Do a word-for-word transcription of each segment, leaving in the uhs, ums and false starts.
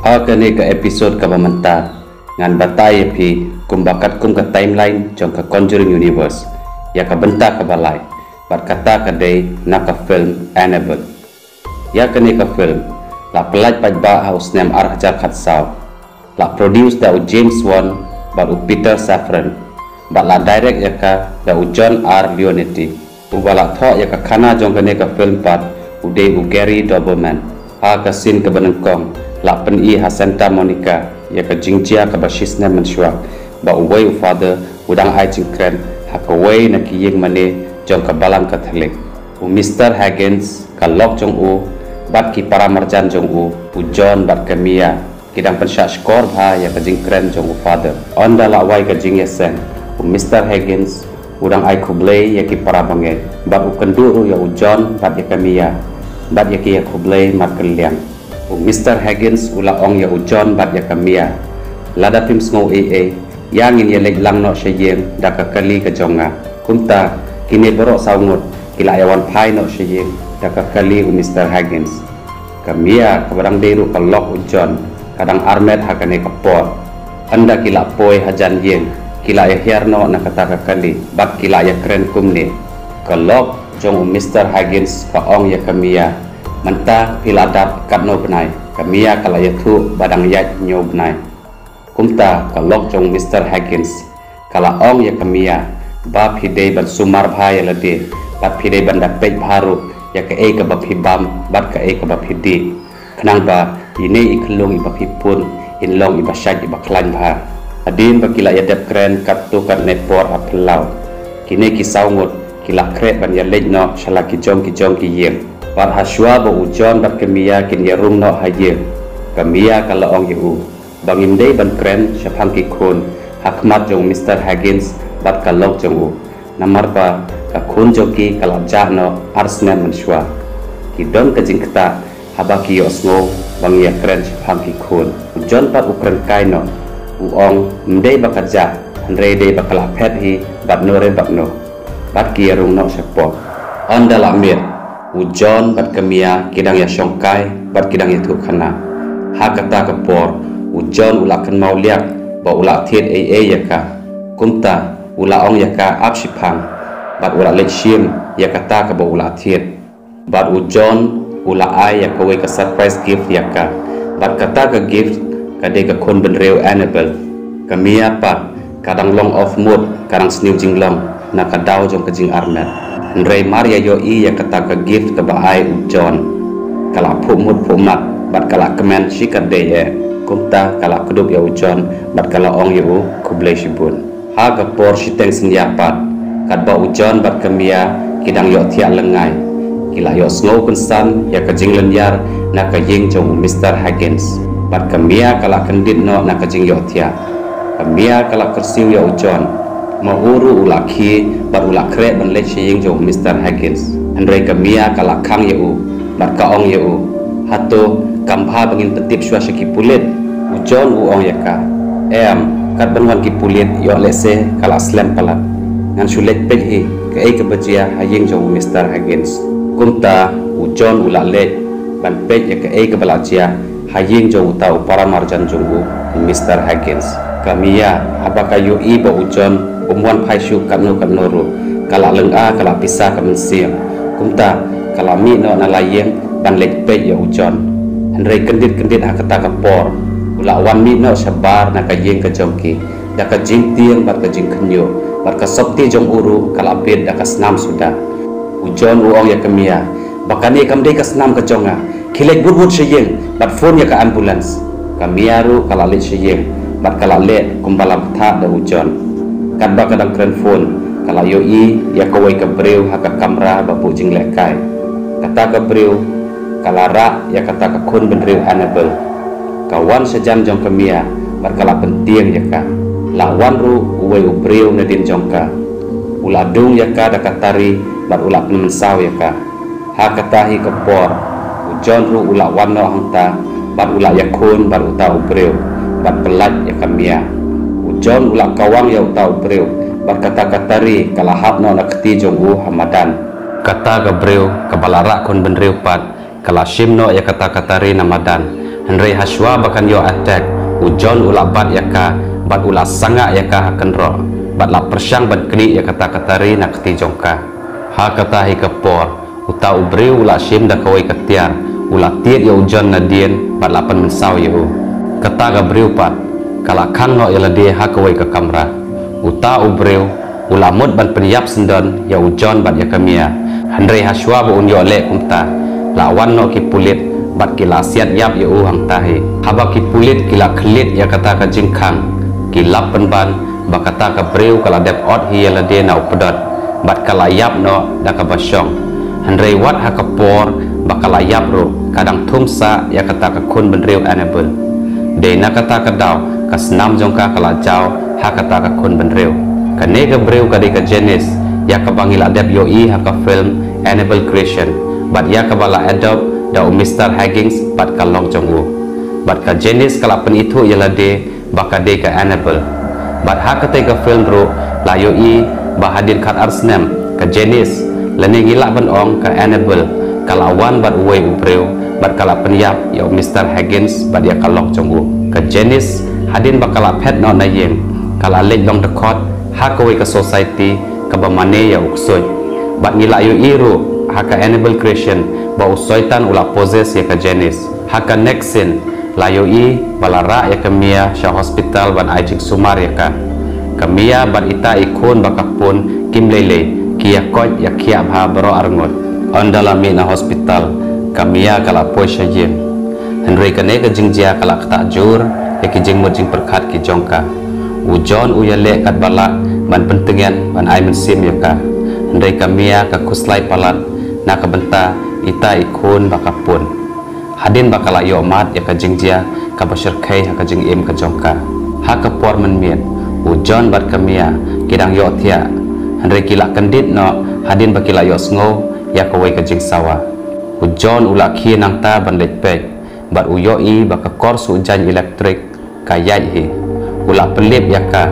Ha kane ka episode kaba mynta, ngan batai ïa phi kumba katkum ka timeline jong ka Conjuring Universe ïa ka bynta kaba lai, bad kata ka dei na ka film Annabelle. Ïa kane ka film la pyllait paidbah ha u snem ar hajar khatsaw. La produce da u James Wan bad u Peter Safran, bad la direct ïa ka da u John R Leonetti. Uba la thoh ïa ka khana jong kane ka film pat u dei u Gary Dauberman. Ha ka scene kaba nyngkong la pyni ha Santa Monica ïa ka jingjia kaba shisnem mynshuwa, ba uwei u father u dang ai jingkren ha kawei na ki ïing mane jong ka balang Katholik. U Mister Higgins, ka lok jong u, bad ki para marjan jong u, u John bad ka Mia, ki dang pynshah shkor bha ïa ka jingkren jong u father. Ynda la wai ka jingïaseng, u Mister Higgins u dang ai khublei ïa ki para bangeit, bad u kynduh ruh ïa u John bad ïa ka Mia, bad ïa ki ïa khublei markylliang. U Mister Higgins u la ong ïa u John bad ïa ka Mia, lada phim sngew ei ei, ïa ngin ïa leit lang noh sha ïing da ka kali ka jong nga. Kumta, kine baroh saw ngut ki la ïa wan phai noh sha ïing da ka kali u Mister Higgins. Ka Mia, kaba dang dei ruh ka lok u John, ka dang armet ha kane ka por. Ynda ki la poi hajan ïing, ki la ïa hiar noh na kata ka kali, bad ki la ïa kren kumne. Ka lok jong u Mister Higgins ka ong ïa ka Mia, mynta phi la dap katno bnai? Ka Mia ka la ïathuh ba dang ïaid hynñiew bnai. Kumta ka lok jong u Mister Higgins ka la ong ïa ka Mia, ba phi dei ban sumar bha ïa lade, bad phi dei ban da peit bha ruh ïa kaei kaba phi bam bad kaei kaba phi dih, khnang ba ine i khyllung iba phi pun in long iba shait iba khlaiñ bha. Hadien ba ki la ïa dep kren katto katne por ha phyllaw, kine ki saw ngut ki la khreh ban ïa leit noh sha la ki jong ki jong ki ïing. Bad ha shuwa ba u John bad ka Mia kin ïa rung noh ha ïing, ka Mia ka la ong ïa u ba ngim dei ban kren shaphang ki khun ha khmat jong u Mister Higgins bad ka lok jong u, namar ba ka khun jong ki ka la jah noh ar snem mynshuwa. Ki don ka jingktah haba ki ïohsngew ba ngi ïa kren shaphang ki khun. U John pat u kren kai noh, u ong, ym dei ba ka jah, hynrei dei ba ka la phet hi bad no re bad no. Bad ki ïa rung noh shapoh. Ynda la miet, u John bad ka Mia ki dang ïa shongkai bad ki dang ïathuh khana. Ha kata ka por, u John u la kynmaw liak ba u la thied ei ei ïa ka. Kumta u la ong ïa ka ap shiphang, bad u la leit shim ïa kata kaba u la thied. Bad u John u la ai ïa kawei ka surprise gift ïa ka. Bad kata ka gift ka dei ka khun bynriew Annabelle. Ka Mia pat ka dang long off mood, ka dang sniew jinglong na ka daw jong ka jingarmet. Hynrei mar ïa ïohi ïa kata ka gift kaba ai u John, ka la phuh mut phuh mat bad ka la kmen shikatdei eh. Kumta ka la kdup ïa u John bad ka la ong ïa u khublei shibun. Ha ka por shiteng synñia pat, katba u John bad ka Mia ki dang ïohthiah lyngngai, ki la ïohsngew kynsan ïa ka jinglynñiar na ka ïing jong u Mister Higgins. Bad ka Mia ka la kyndit noh na ka jingïohthiah. Ka Mia ka la kyrsiew ïa u John. Ma u ruh u la khie bad u la khreh ban leit sha ïing jong u Mister Higgins. Hynrei ka Mia ka la khang ïa u bad ka ong ïa u, hato kam bha ba ngin pyntip shuwa sha ki pulit? U John u ong ïa ka, em, kat ban wan ki pulit ïoh lehse ka la slem palat. Ngan shu leit peit hi kaei kaba jia ha ïing jong u Mister Higgins. Kumta u John u la leit ban peit ïa kaei kaba la jia ha ïing jong uta u para marjan jong u, u Mister Higgins. Ka Mia, haba ka ïohi ba u John um wan phai shuh katno katno ruh, ka la lynga, ka la pisa ka mynsiem. Kumta ka la mih noh na la ïing ban leit peit ïa u John. Hynrei kyndit kyndit ha kata ka por, u la wan mih noh shabar na ka ïing ka jong ki da ka jingtieng bad ka jingkhynñiuh, bad ka sopti jong u ruh ka la bit da ka snam suda. U John u ong ïa ka Mia, ba kane kam dei ka snam ka jong nga. Khie leit wut wut sha ïing bad phone ïa ka ambulance. Ka Mia ruh ka la leit sha ïing bad ka la leh kumba la bthah da u John. Katba ka dang kren phone, ka la ïohi ïa kawei ka briew ha ka kamra ba buh jinglehkai. Kata ka briew ka la rah ïa kata ka khun bynriew Annabelle. Ka wan shajan jong ka Mia bad ka la pyntieng ïa ka. La wan ruh uwei u briew nadien jong ka. U la dung ïa ka da ka tari bad u la pynmynsaw ïa ka. Ha kata hi ka por, u John ruh u la wan noh hangta bad u la ïakhun bad uta u briew bad pyllait ïa ka Mia. U John u la kawang ïa uta u briew bad kata ka tari ka la hap noh na kti jong u ha madan. Kata ka briew kaba la rah khun bynriew pat ka la shim noh ïa kata ka tari na madan Hynrei hashwa ba kan ïoh attack, u John u la bat ïa ka, bad u la sangah ïa ka ha kynroh, bad la pyrshang ban knieh ïa kata ka tari na kti jong ka. Ha kata hi ka por, uta u briew u la shim da kawei ka tiar, u la tied ïa u John nadien, bad la pynmynsaw ïa u. Kata ka briew pat, ka la khang noh ïa lade ha kawei ka kamra. Uta u briew, u la mut ban pynïap syndon ïa u John bad ïa ka Mia. Hynrei hashwa ba un ïoh leh kumta, la wan noh ki pulit, bad ki la siat ïap ïa u hangta hi. Haba ki pulit ki la khlieh ïa kata ka jingkhang, ki la pynban, ba kata ka briew ka la dep ot hi ïa lade na u pdot, bad ka la ïap noh da kaba shong. Hynrei wat ha ka por, ba ka la ïap ruh, ka dang thum sah ïa kata ka khun bynriew Annabel. Dei na kata ka daw, ka snam jong ka ka la jaw, ha kata ka khun bynriew. Kane ka briew ka dei ka Janice, ïa kaba ngi la dep ïohi ha ka film Annabel Creation, bad ïa kaba la adopt da u Mister Higgins bad ka lok jong u. Bad ka Janice ka la pynithuh ïa lade, ba ka dei ka Annabel. Bad ha katei ka film ruh, la ïohi, ba hadien khatar snem, ka Janice, lane ngi lah ban ong ka Annabel, ka la wan bad uwei u briew, bad ka la pynïap ïa u Mister Higgins, bad ïa ka lok jong u. Ka Janice, hadien ba ka la phet noh na ïing, ka la leit long dkhot, ha kawei ka society, kaba mane ïa u ksuid. Bad ngi la ïohi ruh, ha ka Annabel Creation, ba u soitan u la possess ïa ka Janice. Ha ka next scene, la ïohi, ba la rah ïa ka Mia sha hospital ban ai jingsumar ïa ka. Ka Mia bad ita i khun bad ka pun kim lei lei, ki ïakoit ïakhiah bha baroh arngut. Ynda la mih na hospital, ka Mia ka la poi sha ïing. Hynrei kane ka jingjia ka la ktah jur, ïa ki jingmut jingpyrkhat ki jong ka. U John u ïaleh katba lah, ban pyntngen, ban ai mynsiem ïa ka. Hynrei ka Mia ka khuslai palat, na ka bynta, ita i khun bad ka pun. Hadien ba ka la ïoh mad ïa ka jingjia, kaba shyrkhei ha ka jingim ka jong ka. Ha ka por mynmiet, u John bad ka Mia, ki dang ïohthiah. Hynrei ki la kyndit noh, hadien ba ki la ïohsngew, ïa kawei ka jingsawa. U John u la khie nangta ban leit peit, bad u ïohi ba ka kor suh jaiñ elektrik, ka ïaid hi. U la pynlip ïa ka,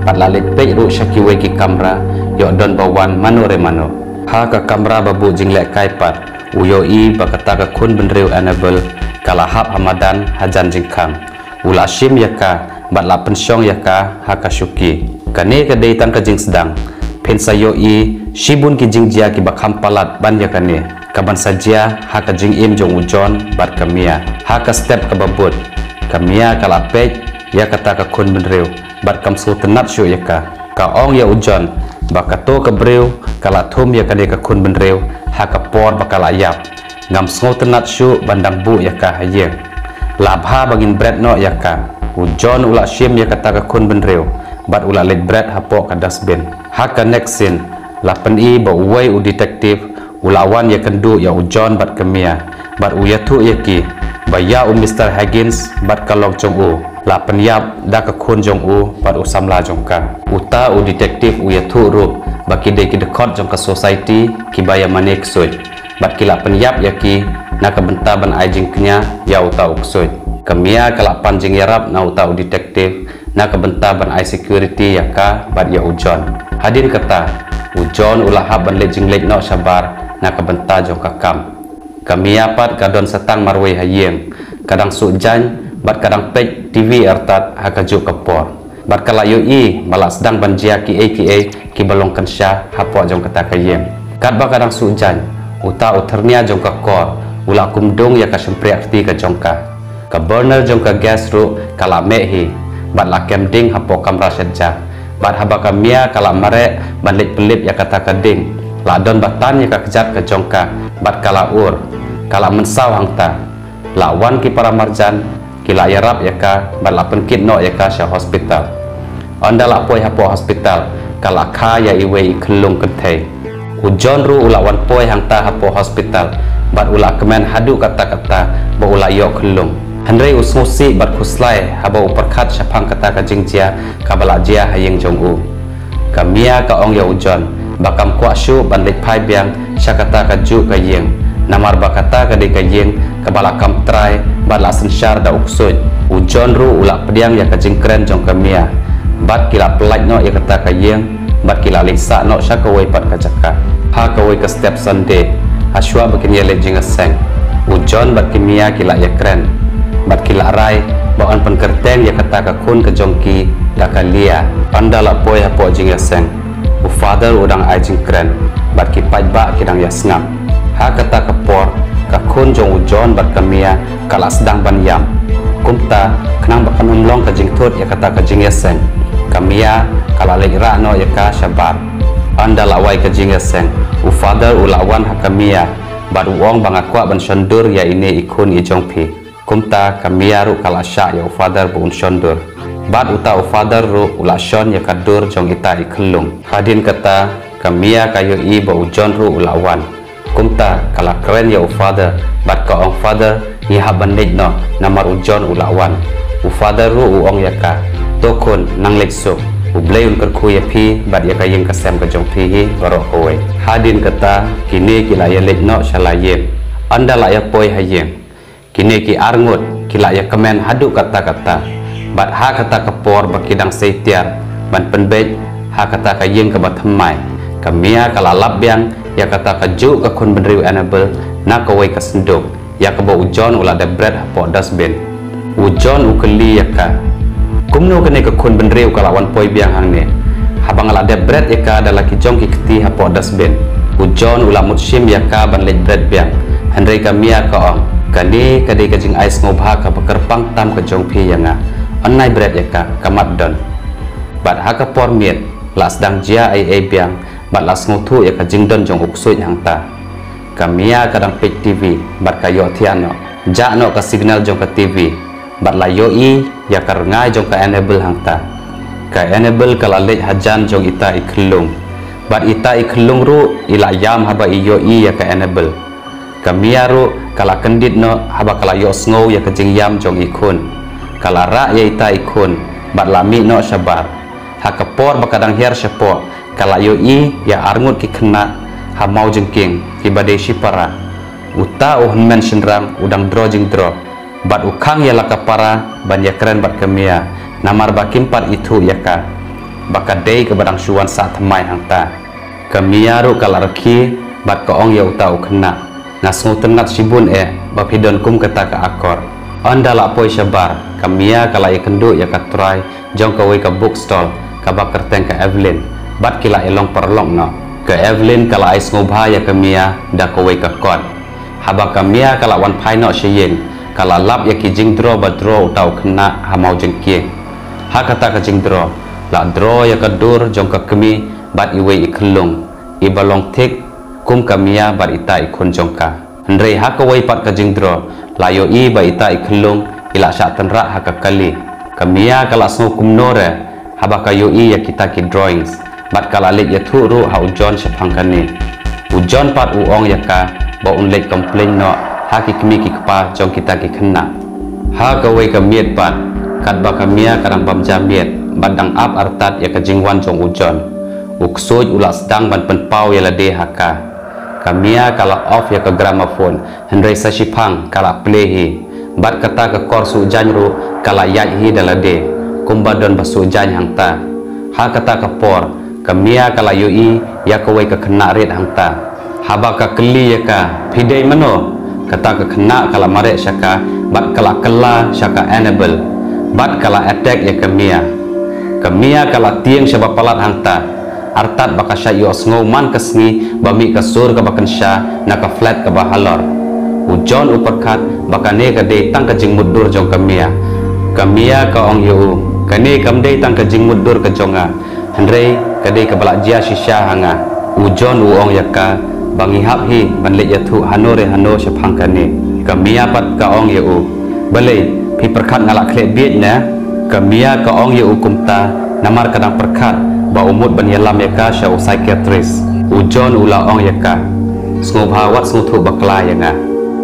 bad la leit peit ruh sha kiwei ki kamra, ïoh don ba wan mano re mano. Ha ka kamra ba buh jinglehkai pat, u ïohi ba kata ka khun bynriew Annabel, ka la hap ha madan hajan jingkhang. U la shim ïa ka, bad la pynshong ïa ka, ha ka shuki. Kane ka dei tang ka jingsdang. Phin sa ïohi, shibun ki jingjia kiba kham palat ban ïa kane. Kaban sa jia, ha ka jingim jong u John, bad ka Mia. Ha ka step kaba bud. Ka Mia ka la peit, ïa kata ka khun bynriew. Bad kam sngewtynnat shuh ïa ka. Ka ong ïa u John, ba kato ka briew, ka la thum ïa kane ka khun bynriew, ha ka por ba ka la ïap. Ngam sngewtynnat shuh ban dang buh ïa ka ha ïing. La bha ba ngin bret noh ïa ka. U John u la shim ïa kata ka khun bynriew, bad u la leit bret hapoh ka dustbin. Ha ka next scene, la pyni ba uwei u detective, u la wan ïakynduh ïa u John bad ka Mia, bad u ïathuh ïa ki, ba ïa u Mister Higgins, bad ka lok jong u, la pynïap, da ka khun jong u, bad u samla jong ka. Uta u detective u ïathuh ruh, ba ki dei ki dkhot jong ka society, kiba ïa mane ksuid. Bad ki la pynïap ïa ki, na ka bynta ban ai jingkñia, ïa uta u ksuid. Ka Mia ka la pan jingïarap na uta u detective, na ka bynta ban ai security ïa ka bad ïa u John. Hadien kata, u John u la hap ban leit jingleit noh shabar na ka bynta jong ka kam. Ka Mia pat ka don sa tang marwei ha ïing, ka dang suh jaiñ bad ka dang peit T V artat ha kajuh ka por. Bad ka la ïohi ba la sdang ban jia kiei kiei kiba long kynsha hapoh jong kata ka ïing. Katba ka dang suh jaiñ, uta u thyrnia jong ka kor u la kumdung ïa ka shympriah kti ka jong ka. Ka burner jong ka gas ruh ka la meh hi, bad la kem ding hapoh kamra shetja. Bad haba ka Mia ka la mareh ban leit pynlip ïa kata ka ding, la don ba tan ïa ka kjat ka jong ka, bad ka la ur, ka la mynsaw hangta. La wan ki paramarjan, ki la ïarap ïa ka, bad la pynkit noh ïa ka sha hospital. Ynda la poi hapoh hospital, ka la kha ïa iwei i khyllung kynthei. U John ruh u la wan poi hangta hapoh hospital, bad u la kmen haduh katta katta, ba u la ïoh khyllung. Hynrei u sngewsih bad khuslai, haba u pyrkhat shaphang kata ka jingjia, kaba la jia ha ïing jong u. Ka Mia ka ong ïa u John, ba kam kwah shuh ban leit phai biang, sha kata kajuh ka ïing. Namar ba kata ka dei ka ïing, kaba la kam trai, bad la synshar da u ksuid. U John ruh u la pdiang ïa ka jingkren jong ka Mia. Bad ki la pyllait noh ïa kata ka ïing, bad ki la leit sah noh sha kawei pat ka jaka. Ha kawei ka step Sunday, hashwa ba kin ïaleit jingïaseng. U John bad ka Mia ki la ïakren. bad ki la rai ba yn pynkyrteng ïa kata ka khun ka jong ki da ka Lia. Ynda la poi hapoh jingïaseng, u Father u dang ai jingkren bad ki paidbah ki dang ïasngap. Ha kata ka por, ka khun jong u John bad ka Mia ka la sdang ban ïam. Kumta, khnang ba kan ym long ka jingthut ïa kata ka jingïaseng, ka Mia ka la leit rah noh ïa ka shabar. Ynda la wai ka jingïaseng, u Father u la wan ha ka Mia bad u ong ba nga kwah ban shon dur ïa ine i khun i jong phi. Kumta ka Mia ruh ka la shah ïa u Father ba un shon dur. Bad uta u Father ruh u la shon ïa ka dur jong ita i khyllung. Hadien kata ka Mia ka ïohi ba u John ruh u la wan. Kumta ka la kren ïa u Father bad ka ong, Father, ngi hap ban leit noh namar u John u la wan. U Father ruh u ong ïa ka, to khun, nang leit suk. U Blei un kyrkhu ïa phi bad ïa ka ïing ka sem ka jong phi hi baroh kawei. Hadien kata kine ki la ïa leit noh sha la ïing. Ynda la ïa poi ha ïing, kine ki arngut ki la ïa kmen haduh katta katta. Bad ha kata ka por ba ki dang sei tiar ban pynbeit ha kata ka ïing kaba thymmai, ka Mia ka la lap biang ïa kata ka juh ka khun bynriew Annabel na kawei ka synduk, ïa kaba u John u la dep bret hapoh dustbin. U John u kylli ïa ka, kumno kane ka khun bynriew ka la wan poi biang hangne, haba nga la dep bret ïa ka da la ki jong ki kti hapoh dustbin? U John u la mut shim ïa ka ban leit bret biang. Hynrei ka Mia ka ong, kane ka dei ka jingai sngewbha kaba kyrpang tam ka jong phi ïa nga. Yn nai bret ïa ka, ka mat don. Bad ha ka por miet la sdang jia ei ei biang bad la sngewthuh ïa ka jingdon jong u ksuid hangta. Ka Mia ka dang peit TV bad ka ïohthiah noh. Jah noh ka signal jong ka TV bad la ïohi ïa ka rngai jong ka Annabel hangta. Ka Annabel ka la leit hajan jong ita i khyllung. Bad ita i khyllung ruh i la ïam haba i ïohi ïa ka Annabel. Ka Mia ruh ka la kyndit noh haba ka la ïohsngew ïa ka jingïam jong i khun. Ka la rah ïa ita i khun bad la mih noh shabar. Ha ka por ba ka dang hiar shapoh, ka la ïohi ïa arngut ki khynnah ha maw jingkieng kiba dei shipara. Uta u hynmen shynrang u dang draw jingdraw bad u khang ïa la ka para ban ïakren bad ka Mia, namar ba kim pat ithuh ïa ka ba ka dei kaba dang shu wan sah thymmai hangta. Ka Mia ruh ka la rkhie bad ka ong ïa uta u khynnah, nga sngewtynnat shibun eh ba phi don kum kata ka akor. Ynda la poi shabar, ka Mia ka la ïakynduh ïa ka trai jong kawei ka book stall kaba kyrteng ka Evelyn bad ki la ïalong paralok noh. Ka Evelyn ka la ai sngewbha ïa ka Mia da kawei ka kot. Haba ka Mia ka la wan phai noh sha ïing, ka la lap ïa ki jingdraw ba draw uta u khynnah ha maw jingkieng. Ha kata ka jingdraw la draw ïa ka dur jong ka kmie bad iwei i khyllung iba long thik kum ka Mia bad ita i khun jong ka. Hynrei ha kawei pat ka jingdraw la ïohi ba ita i khyllung i la shah tynrah ha ka kali. Ka Mia ka la sngew kumno re haba ka ïohi ïa kita ki drawings bad ka la leit ïathuh ruh ha u John shaphang kane. U John pat u ong ïa ka ba un leit complain noh ha ki kmie ki kpa jong kita ki khynnah. Ha kawei ka miet pat, katba ka Mia ka dang bam ja miet bad dang ap artat ïa ka jingwan jong u John, u ksuid u la sdang ban pynpaw ïa lade ha ka. Ka Mia ka la off ïa ka gramophone, hynrei sa shiphang ka la play hi. Bad kata ka kor suh jaiñ ruh ka la ïaid hi da lade kumba don ba suh jaiñ hangta. Ha kata ka por ka Mia ka la ïohi ïa kawei ka khynnah rit hangta. Haba ka kylli ïa ka, phi dei mano? Kata ka khynnah ka la mareh sha ka bad ka la kylla sha ka Annabel bad ka la attack ïa ka Mia. Ka Mia ka la tieng shaba palat hangta. Artat ba ka shah ïohsngew man ka sngi ba mih ka sur kaba kynsha na ka flat kaba halor. U John u pyrkhat ba kane ka dei tang ka jingmutdur jong ka Mia. Ka Mia ka ong ïa u, kane kam dei tang ka jingmutdur ka jong nga, hynrei ka dei kaba la jia shisha ha nga. U John u ong ïa ka ba ngi hap hi ban leit ïathuh hano re hano shaphang kane. Ka Mia pat ka ong ïa u, balei, phi pyrkhat nga la khleh bieit ne? Ka Mia ka ong ïa u kumta namar ka dang pyrkhat ba u mut ban ïalam ïa ka sha u psychiatrist. U John u la ong ïa ka, sngewbha wat sngewthuh bakla ïa nga.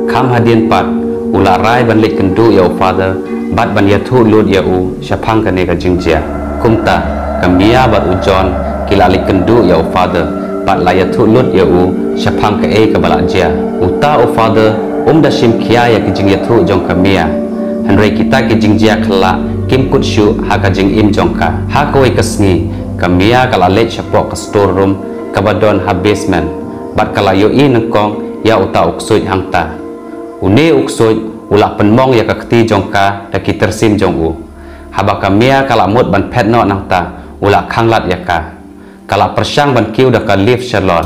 Kham hadien pat u la rai ban leit kynduh ïa u Father bad ban ïathuh lut ïa u shaphang kane ka jingjia. Kumta ka Mia bad u John ki la leit kynduh ïa u Father bad la ïathuh lut ïa u shaphang kaei kaba la jia. Uta u Father um da shim khia ïa ki jingïathuh jong ka Mia, hynrei kita ki jingjia khlak kim kut shuh ha ka jingim jong ka. Ha kawei ka sngi ka Mia ka la leit shapoh ka store room kaba don ha basement bad ka la ïohi nyngkong ïa uta u ksuid hangta. Une u ksuid U la pynmong ïa ka kti jong ka da ki tyrsim jong u. Haba ka Mia ka la mut ban phet noh nangta, u la khanglad ïa ka. Ka la pyrshang ban kiew da ka lift shalor.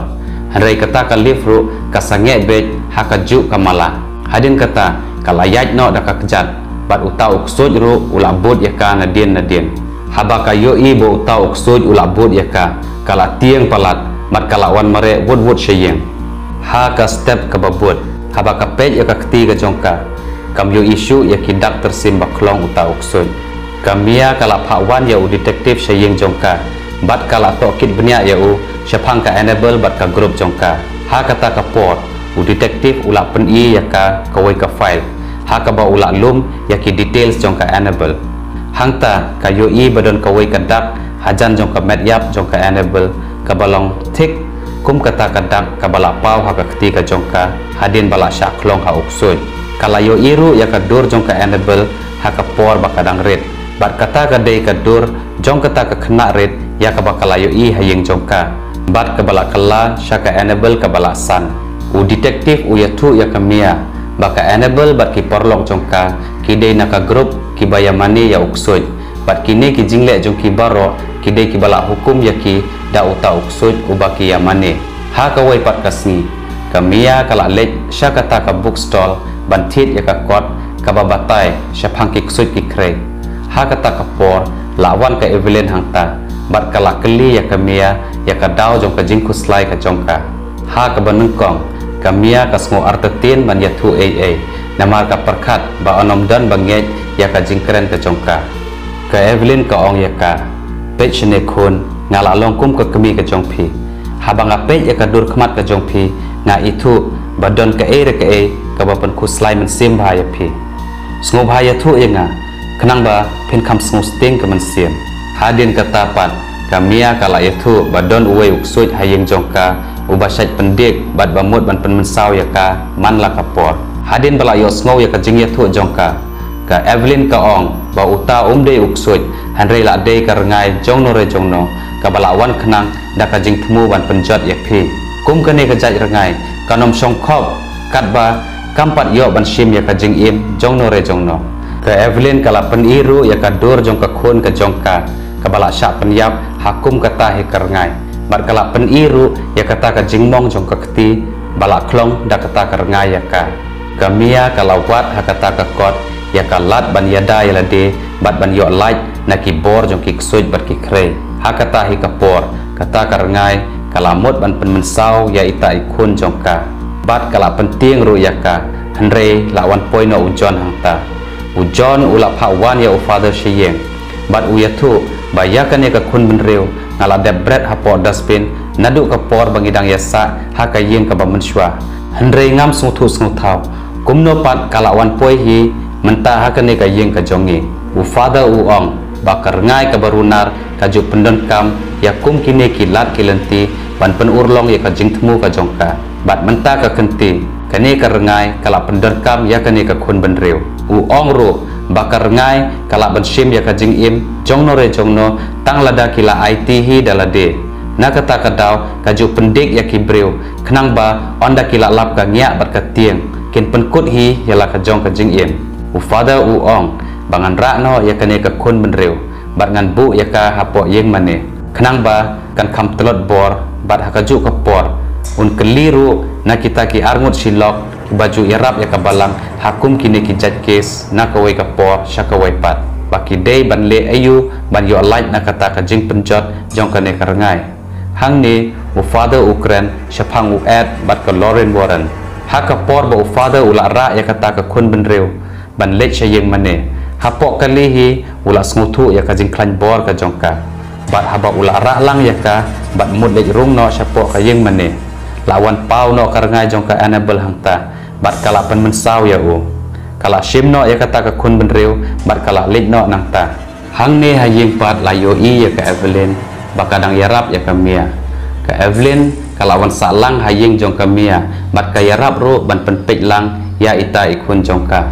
Hynrei kata ka lift ruh ka sangeh beit ha kajuh ka mala. Hadien kata ka la ïaid noh da ka kjat. Bad uta u ksuid ruh u la bud ïa ka nadien nadien. Haba ka ïohi ba uta u ksuid u la bud ïa ka, ka la tieng palat bad ka la wan mareh wut wut sha ïing. Ha ka step kaba bud, haba ka peit ïa ka kti ka jong ka, kam ïohi shuh ïa ki dak tyrsim ba khlong uta u ksuid. Ka Mia ka la phah wan ïa u detective sha ïing jong ka bad ka la tohkit bniah ïa u shaphang ka Annabel bad ka group jong ka. Ha kata ka por, u detective u la pyni ïa ka kawei ka file ha kaba u la lum ïa ki details jong ka Annabel. Hangta ka ïohi ba don kawei ka dak hajan jong ka met ïap jong ka Annabel kaba long thik kum kata ka dak kaba la paw ha ka kti ka jong ka hadien ba la shah khlong ha u ksuid. Ka la ïohi ruh ïa ka dur jong ka Annabel ha ka por ba ka dang rit. Bad kata ka dei ka dur jong kata ka khynnah rit ïa kaba ka la ïohi ha ïing jong ka bad kaba la kylla sha ka Annabel kaba la san. U detective u ïathuh ïa ka Mia ba ka Annabel bad ki paralok jong ka ki dei na ka group kiba ïa mane ïa u ksuid. Bad kine ki jingleh jong ki baroh ki dei kiba la hukum ïa ki da uta u ksuid uba ki ïa mane. Ha kawei pat ka sngi, ka Mia ka la leit sha kata ka bookstall ban thied ïa ka kot kaba batai shaphang ki ksuid ki khrei. Ha kata ka por la wan ka Evelyn hangta bad ka la kylli ïa ka Mia ïa ka daw jong ka jingkhuslai ka jong ka. Ha kaba nyngkong, ka Mia ka sngew artatien ban ïathuh ei ei namar ka pyrkhat ba yn ym don ba ngeit ïa ka jingkren ka jong ka. Ka Evelyn ka ong ïa ka, peit shane khun, nga la long kum ka kmie ka jong phi. Haba nga peit ïa ka dur khmat ka jong phi, nga ithuh ba don kaei re kaei kaba pynkhuslai mynsiem bha ïa phi. Sngewbha ïathuh ïa nga khnang ba phin kham sngewsting ka mynsiem. Hadien kata pat ka Mia ka la ïathuh ba don uwei u ksuid ha ïing jong ka uba shait pyndik bad ba mut ban pynmynsaw ïa ka man la ka por. Hadien ba la ïohsngew ïa ka jingïathuh jong ka, ka Evelyn ka ong ba uta um dei u ksuid, hynrei la dei ka rngai jongno re jongno kaba la wan khnang da ka jingthmu ban pynjot ïa phi. Kum kane ka jait rngai kan ym shong khop katba kam pat ïoh ban shim ïa ka jingim jongno re jongno. Ka Evelyn ka la pyni ruh ïa ka dur jong ka khun ka jong ka kaba la shah pynïap ha kum kata hi ka rngai. Bad ka la pyni ruh ïa kata ka jingmong jong ka kti ba la khlong da kata ka rngai ïa ka. Ka Mia ka la wad ha kata ka kot ïa ka lad ban ïada ïa lade bad ban ïoh lait na ki bor jong ki ksuid bad ki khrei. Ha kata hi ka por kata ka rngai ka la mut ban pynmynsaw ïa ita i khun jong ka. Bad ka la pyntieng ruh ïa ka, hynrei la wan poi noh u John hangta. U John u la phah wan ïa u Father sha ïing bad u ïathuh ba ïa kane ka khun bynriew nga la dep bret hapoh dustbin naduh ka por ba ngi dang ïasah ha ka ïing kaba mynshuwa. Hynrei ngam sngewthuh sngewthaw kumno pat ka la wan poi hi mynta ha kane ka ïing ka jong ngi. U Father u ong ba ka rngai kaba runar ka ju pyndonkam ïa kum kine ki lad ki lynti ban pynurlong ïa ka jingthmu ka jong ka. Bad mynta ka kynti, kane ka rngai ka la pyndonkam ïa kane ka khun bynriew. U ong ruh ba ka rngai ka lah ban shim ïa ka jingim jongno re jongno tang lada ki la aiti hi da lade. Na kata ka daw ka ju pyndik ïa ki briew khnang ba ynda ki la lap ka ngiah bad ka tieng kin pynkut hi ïa la ka jong ka jingim. U Father u ong ba ngan rah noh ïa kane ka khun bynriew bad ngan buh ïa ka hapoh ïing mane khnang ba kan kham tlot bor. Bad ha kajuh ka por un kylli ruh na kita ki arngut shilok kiba ju ïarap ïa ka balang ha kum kine ki jait kes na kawei ka por sha kawei pat ba ki dei ban leh aïu ban ïoh lait na kata ka jingpynjot jong kane ka rngai. Hangne u Father u kren shaphang u Ed bad ka Lorraine Warren. Ha ka por ba u Father u la rah ïa kata ka khun bynriew ban leit sha ïing mane, hapoh kali hi u la sngewthuh ïa ka jingkhlaiñ bor ka jong ka. Bad haba u la rah lang ïa ka bad mut leit rung noh shapoh ka ïing mane, la wan paw noh ka rngai jong ka Annabel hangta bad ka la pynmynsaw ïa u. Ka la shim noh ïa kata ka khun bynriew bad ka la leit noh nangta. Hangne ha ïing pat la ïohi ïa ka Evelyn ba ka dang ïarap ïa ka Mia. Ka Evelyn ka la wan sah lang ha ïing jong ka Mia bad ka ïarap ruh ban pynpeit lang ïa ita i khun jong ka.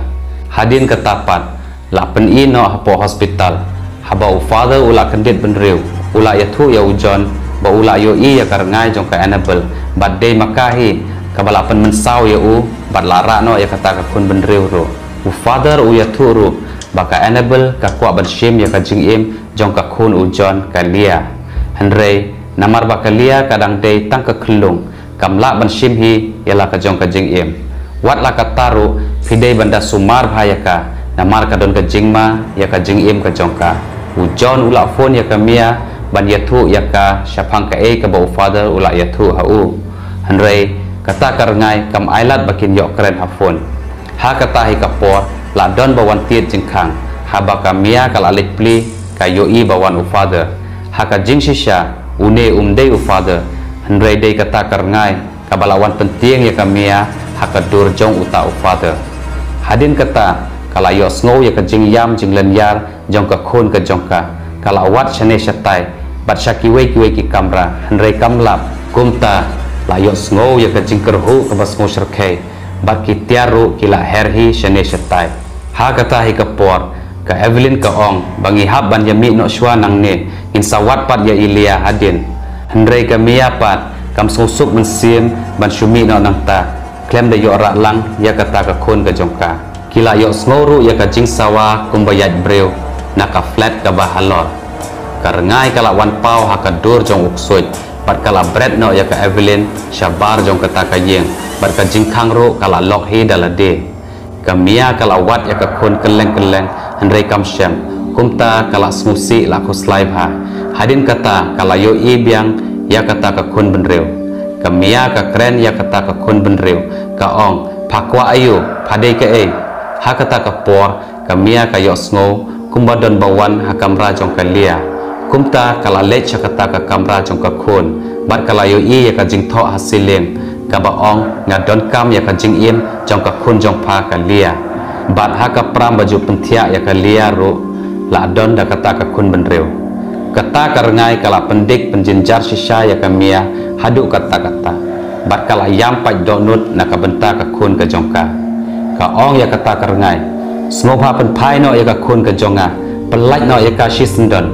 Hadien kata pat la pyni noh hapoh hospital. Haba u Father u la kyndit bynriew, u la ïathuh ïa u John ba u la ïohi ïa ka rngai jong ka Annabel bad dei ma ka hi kaba la pynmynsaw ïa u bad la rah noh ïa kata ka khun bynriew ruh. U Father u ïathuh ruh ba ka Annabel ka kwah ban shim ïa ka jingim jong ka khun u John, ka Leah. Hynrei namar ba ka Leah ka dang dei tang ka khyllung, kam lah ban shim hi ïa la ka jong ka jingim. Wat la katta ruh phi dei ban da sumar bha ïa ka, namar ka don ka jingma ïa ka jingim ka jong ka. U John u la phone ïa ka Mia ban ïathuh ïa ka shaphang kaei kaba u Father u la ïathuh ha u. Hynrei kata ka rngai kam ailad ba kin ïoh kren ha phone. Ha kata hi ka por la don ba wan tied jingkhang, haba ka Mia ka la leit plie ka ïohi ba wan u Father. Ha ka jingshisha une um dei u Father, hynrei dei kata ka rngai kaba la wan pyntieng ïa ka Mia ha ka dur jong uta u Father. Hadien kata ka la ïohsngew ïa ka jingïam jinglynñiar jong ka khun ka jong ka. Ka la wad shane shatai bad sha kiwei kiwei ki kamra, hynrei kam lap. Kumta la ïohsngew ïa ka jingkyrhuh kaba sngewsyrkhei bad ki tiar ruh ki la her hi shane shatai. Ha kata hi ka por ka Evelyn ka ong ba ngi hap ban ïamih noh shuwa nangne, ngin sa wad pat ïa i Leah hadien. Hynrei ka Mia pat kam sngewsuk mynsiem ban shu mih noh nangta khlem da ïoh rah lang ïa kata ka khun ka jong ka. Ki la ïohsngew ruh ïa ka jingsawa kumba ïaid briew na ka flat kaba halor. Ka rngai ka la wan paw ha ka dur jong u ksuid bad ka la bret noh ïa ka Evelyn shabar jong kata ka ïing, bad ka jingkhang ruh ka la lok hi da lade. Ka Mia ka la wad ïa ka khun kylleng kylleng, hynrei kam shem. Kumta ka la sngewsih la khuslai bha. Hadien kata ka la ïohi biang ïa kata ka khun bynriew. Ka Mia ka kren ïa kata ka khun bynriew, ka ong, pha kwah aïu, pha dei kaei? Ha kata ka por ka Mia ka ïohsngew kumba don ba wan ha kamra jong ka Leah. Kumta ka la leit sha kata ka kamra jong ka khun bad ka la ïohi ïa ka jingthoh ha ceiling kaba ong, nga donkam ïa ka jingim jong ka khun jong pha, ka Leah. Bad ha ka pram ba ju pynthiah ïa ka Leah ruh la don da kata ka khun bynriew. Kata ka rngai ka la pyndik pynjynjar shisha ïa ka Mia haduh katta katta. Bad ka la ïam pait dohnud na ka bynta ka khun ka jong ka. Ka ong ïa kata ka rngai, sngewbha pynphai noh ïa ka khun ka jong nga, pyllait noh ïa ka shisyndon.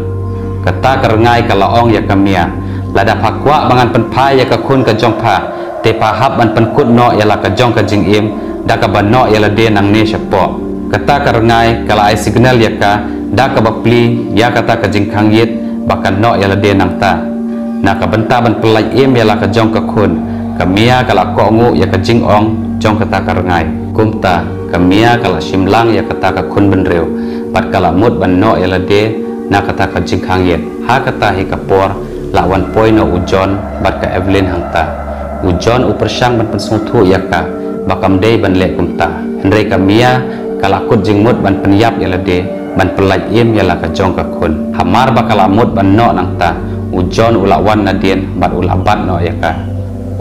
Kata ka rngai ka la ong ïa ka Mia, lada pha kwah ba ngan pynphai ïa ka khun ka jong pha, te pha hap ban pynkut noh ïa la ka jong ka jingim da kaba noh ïa lade nangne shapoh. Kata ka rngai ka la ai signal ïa ka da kaba plie ïa kata ka jingkhang ïit ba kan noh ïa lade nangta. Na ka bynta ban pyllait im ïa la ka jong ka khun, ka Mia ka la kohnguh ïa ka jingong jong kata ka rngai. Kumta ka Mia ka la shim lang ïa kata ka khun bynriew bad ka la mut ban noh ïa lade na kata ka jingkhang ïit. Ha kata hi ka por la wan poi noh u John bad ka Evelyn hangta. U John u pyrshang ban pynsngewthuh ïa ka ba kam dei ban leh kumta, hynrei ka Mia ka la kut jingmut ban pynïap ïa lade ban pyllait im ïa la ka jong ka khun. Hamar ba ka la mut ban noh nangta, u John u la wan nadien bad u la bat noh ïa ka.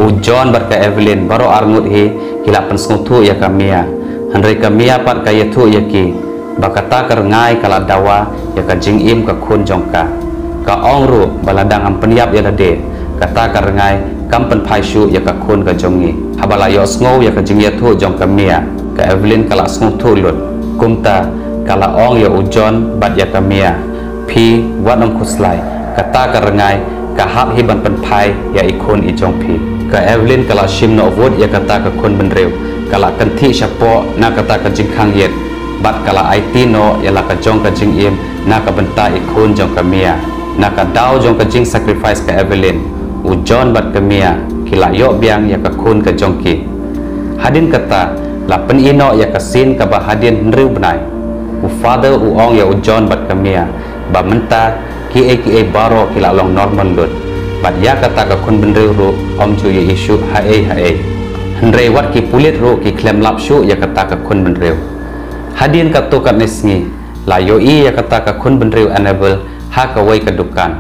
U John bad ka Evelyn baroh arngut hi ki la pynsngewthuh ïa ka Mia, hynrei ka Mia pat ka ïathuh ïa ki ba kata ka rngai ka la dawa ïa ka jingim ka khun jong ka. Ka ong ruh ba lada ngam pynïap ïa lade, kata ka rngai kam pynphai shuh ïa ka khun ka jong ngi. Haba la ïohsngew ïa ka jingïathuh jong ka Mia, ka Evelyn ka la sngewthuh lut. Kumta ka la ong ïa u John bad ïa ka Mia, phi wat nym khuslai, kata ka rngai ka hap hi ban pynphai ïa i khun i jong phi. Ka Evelyn ka la shim noh vut ïa kata ka khun bynriew, ka la kynthih shapoh na kata ka jingkhang ïit bad ka la aiti noh ïa la ka jong ka jingim na ka bynta i khun jong ka Mia. Na ka daw jong ka jingsacrifice ka Evelyn, u John bad ka Mia ki la ïoh biang ïa ka khun ka jong ki. Hadien kata la pyni noh ïa ka scene kaba hadien hynriew bnai. U Father u ong ïa u John bad ka Mia ba mynta kiei kiei baroh ki la long normal lut, bad ïa kata ka khun bynriew ruh ym ju ïohi shuh haei haei. Hynrei wat ki pulit ruh ki khlem lap shuh ïa kata ka khun bynriew. Hadien katto katne sngi la ïohi ïa kata ka khun bynriew Annabel ha kawei ka dukan.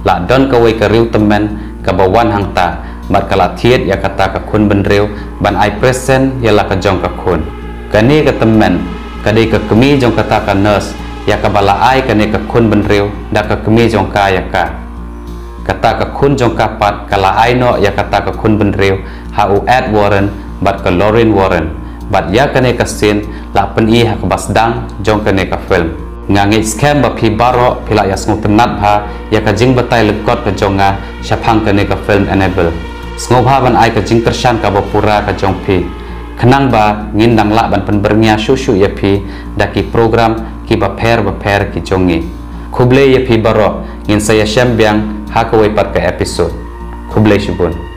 La don kawei ka riew tymmen kaba wan hangta bad ka la thied ïa kata ka khun bynriew ban ai present ïa la ka jong ka khun. Kane ka tymmen ka dei ka kmie jong kata ka nurse ïa kaba la ai kane ka khun bynriew da ka kmie jong ka ïa ka. Kata ka khun jong ka pat ka la ai noh ïa kata ka khun bynriew ha u Ed Warren bad ka Lorraine Warren. Bad ïa kane ka scene la pyni ha kaba sdang jong kane ka film. Nga ngeit skhem ba phi baroh phi la ïasngewtynnat bha ïa ka jingbatai lyngkot ka jong nga shaphang kane ka film Annabel. Sngewbha ban ai ka jingkyrshan kaba pura ka jong phi. Khnang ba ngin dang lah ban pynbyrngia shuh shuh ïa phi da ki program ki bapher bapher ki jong ngi. Khublei ïa phi baroh, ngin sa ïashem biang ha kawei pat ka episode. Khublei shibun.